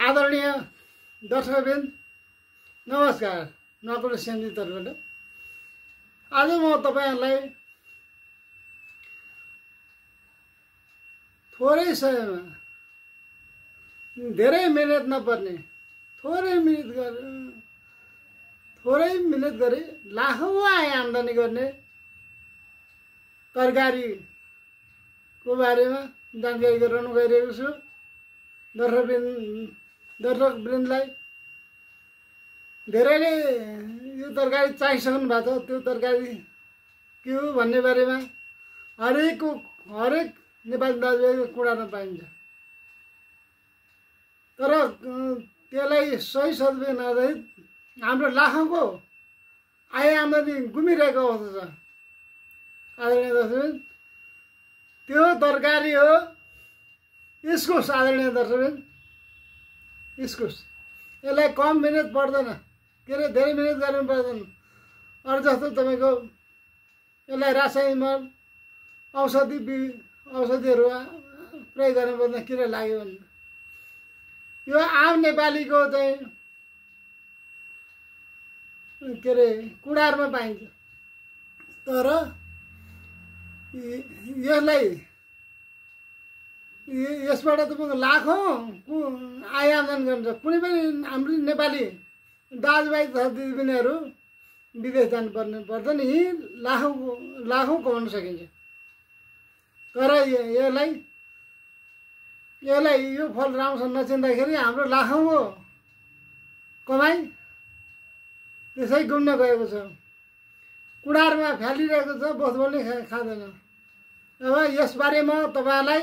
आदरणीय दर्शकवृन्द नमस्कार। नकुल सेन्जी तर्फबाट आज म तपाईहरुलाई थोरै समयमा धेरै मेहनत नपर्ने थोरै मिहिनेत गरी लाखौं आय आम्दानी गर्ने तरकारीको बारेमा जानकारी गराउन गइरहेको छु। दर्शकवृन्दलाई धेरैले यो तरकारी चाहिसक्नु भएको छ। त्यो तरकारी के हो भन्ने बारेमा हरेक नेपाली दाजुभाइको कुरामा पाइन्छ। तर त्यसलाई सही सदुपयोग नगरी हाम्रो लाखौंको आय आम्दानी गुमिरहेको अवस्था छ। आदरणीय दर्शकवृन्द, त्यो तरकारी हो इस्कुस। आदरणीय दर्शकवृन्द, इस्कुस। यसलाई कम मिहिनेत पर्दैन, के अरे धेरै मिहिनेत गर्नु पर्दैन। अरू जस्तो तपाईको यसलाई रासायनिक मल औषधिहरू प्रयोग गर्नुपर्दैन किरा लाग्यो भने। यो आम नेपालीको चाहिँ के अरे कुडारमा पाइन्छ। तर यसबाट तपाईको लाखौं आय आम्दानी गर्छ। कुनै पनि हाम्रो नेपाली दाजुभाइ तथा दिदीबहिनीहरू विदेश जानुपर्ने पर्छ नि, लाखौं कमाउन सकिन्छ। तर यसलाई यो फल राम्रोसँग नचिन्दाखेरि हाम्रो लाखौंको कमाइ त्यसै गुम्न गएको छ, कुडारमा फ्यालिरहेको छ, बसबोल्ने खाँदैन। अब यसबारेमा तपाईलाई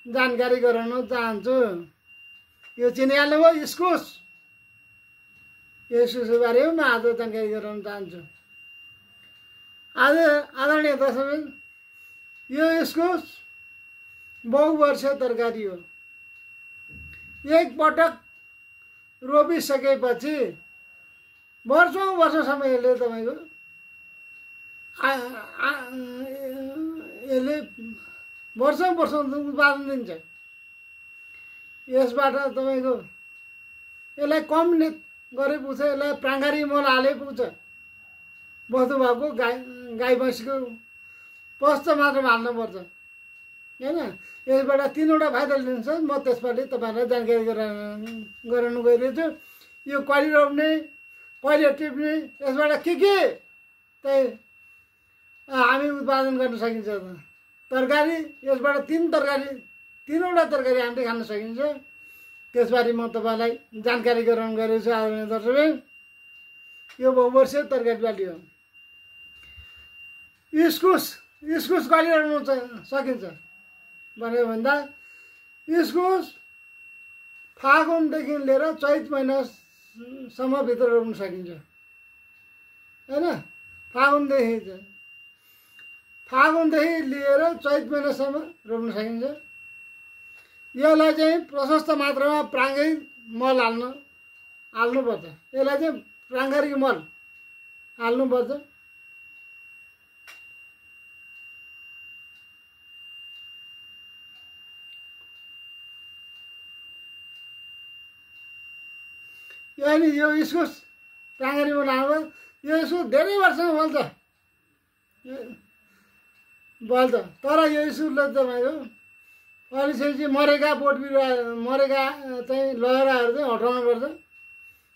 जानकारी गराउन चाहन्छु। यो चिनिहाल्नुभयो इस्कुस। इस्कुसको बारेमा म आज जानकारी गराउन चाहन्छु। आज आदरणीय दर्शकवृन्द, यो इस्कुस बहुवर्षीय तरकारी हो। एक पटक रोपिसकेपछि वर्षौं यसले तपाईको यसले वर्षौं उत्पादन दिन्छ। यसबाट तपाईको यसलाई कम मिहिनेत गरे पुग्छ। यसलाई प्राङ्गारिक मल हाले पुग्छ। बस्तु भएको गाई भैँसीको पश्च मात्रामा हाल्नुपर्छ, हैन। यसबाट 3वटा फाइदा लिन्छ। म त्यसबाट तपाईहरुलाई जानकारी गराउन गइरहेको छु। यो कहिले रोप्ने, कहिले टिप्ने, यसबाट के चाहिँ हामी उत्पादन गर्न सकिन्छ। तरकारी यसबाट 3वटा तरकारी हामीले खान सकिन्छ। त्यसबारे म तपाईलाई जानकारी गराउन गइरहेको छु। आदरणीय दर्शकवृन्द, यो बहुवर्षीय तरकारी बाली हो। इस्कुस कहिले रोप्न सकिन्छ भनेर भन्दा इस्कुस फागुनदेखि लिएर चैत महिनासम्म भित्र रोप्न सकिन्छ, हैन। फागुनदेखि लिएर चैत महिनासम्म रोप्न सकिन्छ। यसलाई चाहिँ प्रशस्त मात्रामा प्राङ्गारिक मल हाल्नुपर्छ। यसलाई चाहिँ प्राङ्गारिक मल हाल्नुपर्छ। अनि यो इस्कुस प्राङ्गारिक मल हाल्नु। यो इस्कुस धेरै वर्षमा बल्छ। तर यो इस्कुसले तपाईँको फलिसकेपछि मरेका बोट बिरुवा, मरेका चाहिँ लहराहरू चाहिँ हटाउनु पर्छ।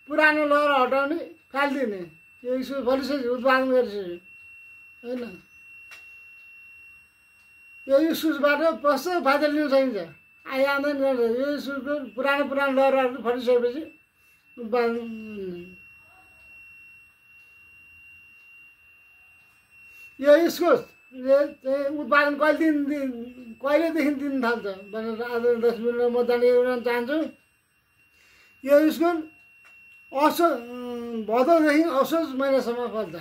पुरानो लहरा हटाउने, फालिदिने। यो इस्कुस फलिसकेपछि उत्पादन गरिसक्यो, हैन। यो इस्कुसबाट प्रशस्त फाइदा लिन सकिन्छ, आय आम्दानी गर्न सकिन्छ। यो इस्कुसको पुरानो लहराहरू फलिसकेपछि उत्पादन। यो इस्कुसले चाहिँ उत्पादन कहिलेदेखि दिन थाल्छ भनेर आज 10 मिनटमा म जानकारी गराउन चाहन्छु। यो इस्कुस भदौदेखि असोज महिनासम्म फल्छ।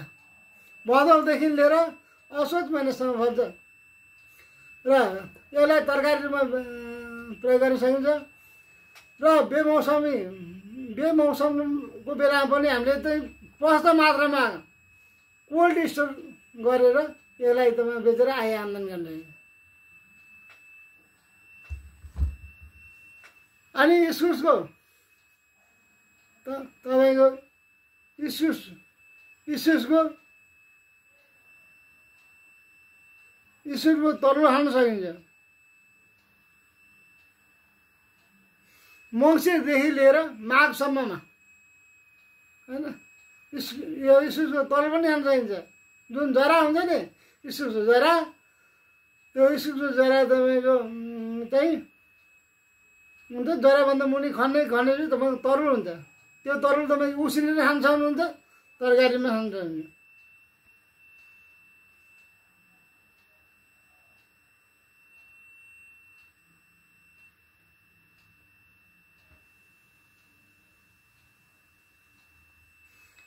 भदौदेखि लिएर असोज महिनासम्म फल्छ र यसलाई तरकारी रूपमा प्रयोग गर्न सकिन्छ। र बेमौसमको बेलामा पनि हामीले चाहिँ प्रशस्त मात्रामा कोल्ड स्टोर गरेर यसलाई तपाईँ बेचेर आय आम्दानी गर्न सकिन्छ। अनि इस्कुसको तपाईँको इस्कुसको तरुल खान सकिन्छ। मङ्सिरदेखि लिएर माघसम्ममा होइन यो इस्कुसको तरुल पनि खान सकिन्छ। जुन जरा हुन्छ नि इस्कुसको जरा, त्यो इस्कुसको जरा तपाईँको चाहिँ हुन्छ, जराभन्दा मुनि खन्ने चाहिँ तपाईँको तरुल हुन्छ। त्यो तरुल तपाईँ उसिनेर खान सक्नुहुन्छ, तरकारीमा खान सक्नुहुन्छ।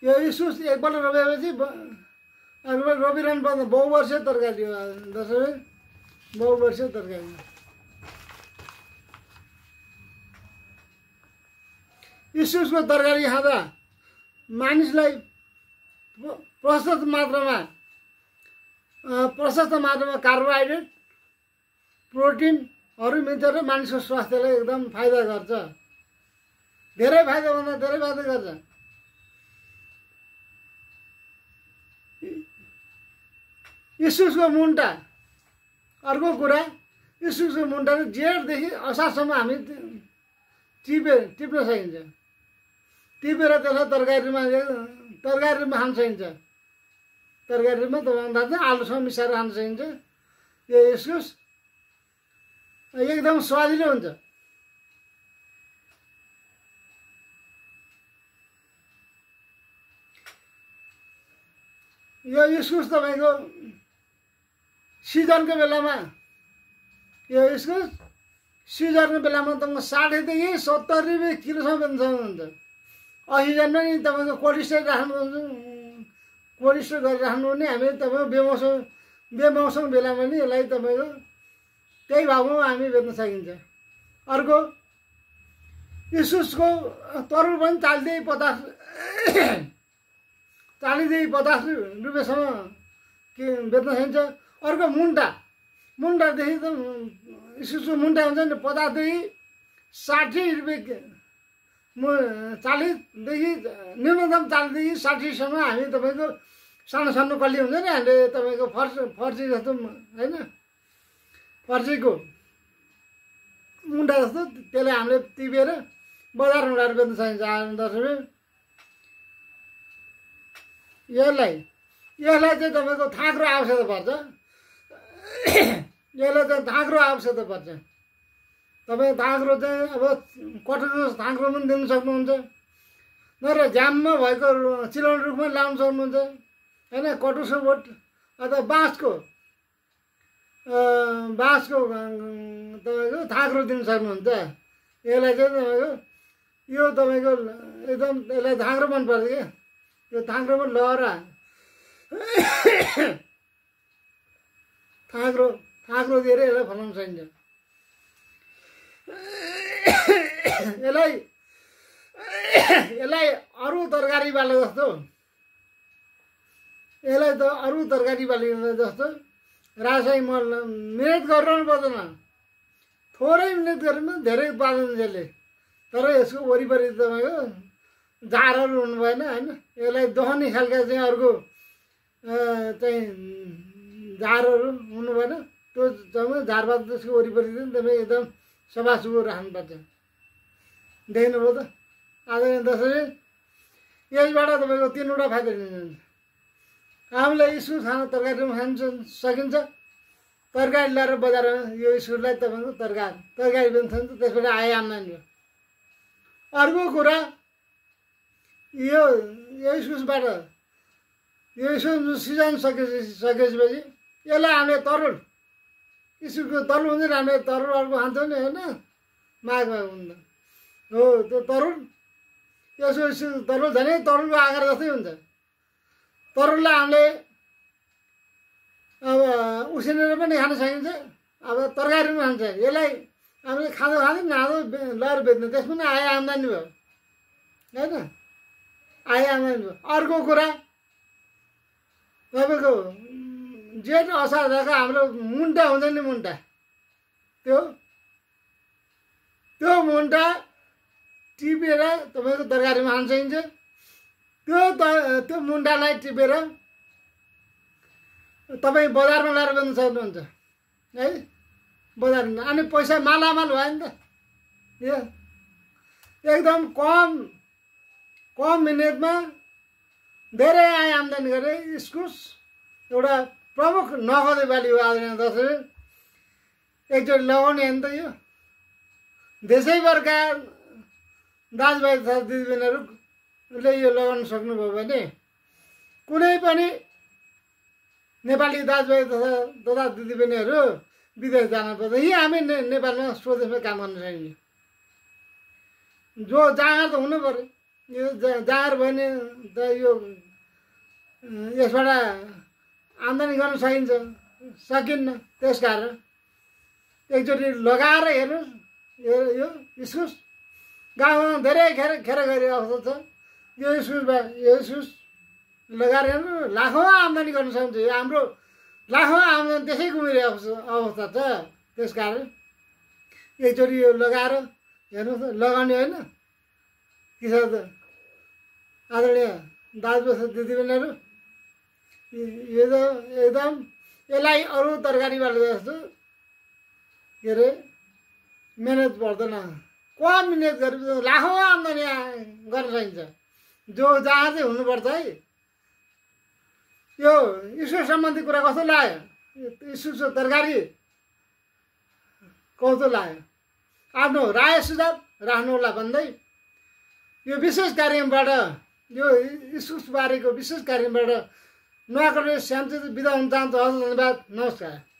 यो इस्कुस एकपल्ट रोपेपछि रोपिरहनु पर्छ। बहुवर्षीय तरकारी हो दसैँ, बहुवर्षीय तरकारी। इस्कुसको तरकारी खाँदा मानिसलाई प्रशस्त मात्रामा कार्बोहाइड्रेट, प्रोटिनहरू मिल्छ र मानिसको स्वास्थ्यलाई एकदम फाइदा गर्छ। धेरै फाइदाभन्दा धेरै फाइदा गर्छ। इस्कुसको मुन्टा, अर्को कुरा, इस्कुसको मुन्टा जेठदेखि असारसम्म हामी टिप्न सकिन्छ। टिपेर त्यसलाई तरकारीमा खान सकिन्छ। तरकारीमा तपाईँको थाहा छ, आलुसँग मिसाएर खान सकिन्छ। यो इस्कुस एकदम स्वादिलो हुन्छ। यो इस्कुस तपाईँको सिजनको बेलामा, यो इस्कुस सिजनको बेलामा तपाईँको 60 देखि 70 रुपियाँ किलोसम्म बेच्न सक्नुहुन्छ। असिजनमा नि तपाईँको कोल्ड स्टोर गरेर राख्नु भने हामी तपाईँको बेमौसम बेलामा नि यसलाई तपाईँको त्यही भावमा हामी बेच्न सकिन्छ। अर्को इस्कुसको तरुल पनि 40देखि 50 रुपियाँसम्म बेच्न सकिन्छ। अर्को मुन्टादेखि त इस्कुसको मुन्टा हुन्छ नि 50 देखि 60 रुपियाँ, 40देखि न्यूनतम 40 देखि 60सम्म हामी तपाईँको सानो सानो कल्ली हुन्छ नि, हामीले तपाईँको फर्सी जस्तो होइन, फर्सीको मुन्टा जस्तो, त्यसलाई हामीले टिपेर बजारमा ल्याएर बेच्न सकिन्छ 10 रुपियाँ। यसलाई चाहिँ तपाईँको थाँक्रो आवश्यकता पर्छ। यसलाई चाहिँ थाँक्रो आवश्यकता पर्छ। तपाईँ थाँक्रो चाहिँ अब कटुको थाँक्रो पनि दिनु सक्नुहुन्छ, नत्र झ्याममा भएको चिलाउने रुख पनि लाउनु सक्नुहुन्छ होइन। कटुसको बोट अथवा बाँसको तपाईँको थाँक्रो दिनु सक्नुहुन्छ। यसलाई चाहिँ तपाईँको यो तपाईँको एकदम यसलाई थाँक्रो मनपर्छ क्या। यो थाँक्रोमा लहरा थाँक्रो दिएर यसलाई फलाउन सकिन्छ। यसलाई अरू तरकारी बाले जस्तो, रासायनिक मल मिहिनेत गरिरहनु पर्दैन। थोरै मिहिनेत गरेर धेरै उत्पादन हुन्छ यसले। तर यसको वरिपरि तपाईँको झारहरू हुनु भएन होइन। यसलाई दहनी खालका चाहिँ अर्को चाहिँ झारहरू हुनु भएन। त्यो जम्मै झारपात त्यसको वरिपरि चाहिँ तपाईँ एकदम सफासुग्घर राख्नुपर्छ। देख्नुभयो त आज दसैँ यसबाट तपाईँको 3वटा फाइदा लिनुहुन्छ। हामीले इस्कुस खान तरकारीमा खान सकिन्छ। तरकारी ल्याएर बजारमा यो इस्कुसलाई तपाईँको तरकारी पनि खान्छ, त्यसबाट आय आम्दानी हो। अर्को कुरा यो इस्कुसबाट यो इस्कुस सिजन सकेपछि यसलाई हामीले तरुल, इस्कुसको तरुल हुन्छ नि, हामीले तरुल अर्को खान्छौँ नि होइन, माघमा हुन्छ हो त्यो तरुल। यसको इस्कुस तरुल झनै तरुलको आकार जस्तै हुन्छ। तरुललाई हामीले अब उसिनेर पनि खान सकिन्छ, अब तरकारीमा खान्छ। यसलाई हामीले खाँदो नाँदो लहर बेच्ने, त्यसमा पनि आय आम्दानी भयो होइन, आय आम्दानी भयो। अर्को कुरा तपाईँको जेठ असार राखेको हाम्रो मुन्टा हुन्छ नि, मुन्टा त्यो मुन्टा टिपेर तपाईँको तरकारीमा हाल्न सकिन्छ। त्यो मुन्टालाई टिपेर तपाईँ बजारमा लाएर बेच्न सक्नुहुन्छ है, बजारमा। अनि पैसा मालामाल भयो नि त। यो एकदम कम मिहिनेतमा धेरै आय आम्दानी गरे। इस्कुस एउटा प्रमुख नगदे बाली हो आदरणीय दर्शक। एकचोटि लगाउने हो नि त यो। देशैभरका दाजुभाइ तथा दिदीबहिनीहरूले यो लगाउन सक्नुभयो भने कुनै पनि नेपाली दाजुभाइ तथा दिदीबहिनीहरू विदेश जान पर्छ। यही हामी नेपालमा स्वदेशमा काम गर्न सकिन्छ। जो जाँगर त हुनु पर्यो। यो जाँगर भयो भने त यो यसबाट आम्दानी गर्न सकिन्न। त्यसकारण एकचोटि लगाएर हेर्नुहोस्। यो इस्कुस गाउँमा धेरै खेर गएर अवस्था छ। यो इस्कुस लगाएर हेर्नु, लाखौँ आम्दानी गर्न सक्छ। यो हाम्रो लाखौँ आम्दानी त्यसै गुमिरहेको अवस्था छ। त्यसकारण एकचोटि यो लगाएर हेर्नुहोस्। लगाउने होइन किसान आदरणीय दाजुभाइ दिदीबहिनीहरू, यो त एकदम यसलाई अरू तरकारीबाट जस्तो के अरे मेहनत पर्दैन। कम मिहिनेत गरेर लाखौँ आम्दानी गर्न सकिन्छ। जो जहाँ चाहिँ हुनुपर्छ है। यो इस्कुस सम्बन्धी कुरा कस्तो लाग्यो? इस्कुसको तरकारी कस्तो लाग्यो? आफ्नो राय सुझाव राख्नुहोला भन्दै यो विशेष कार्यक्रमबाट, यो इस्कुस बारेको विशेष कार्यक्रमबाट नआकर श्यामजी बिदा हुन चाहन्छु। हजुर धन्यवाद, नमस्कार।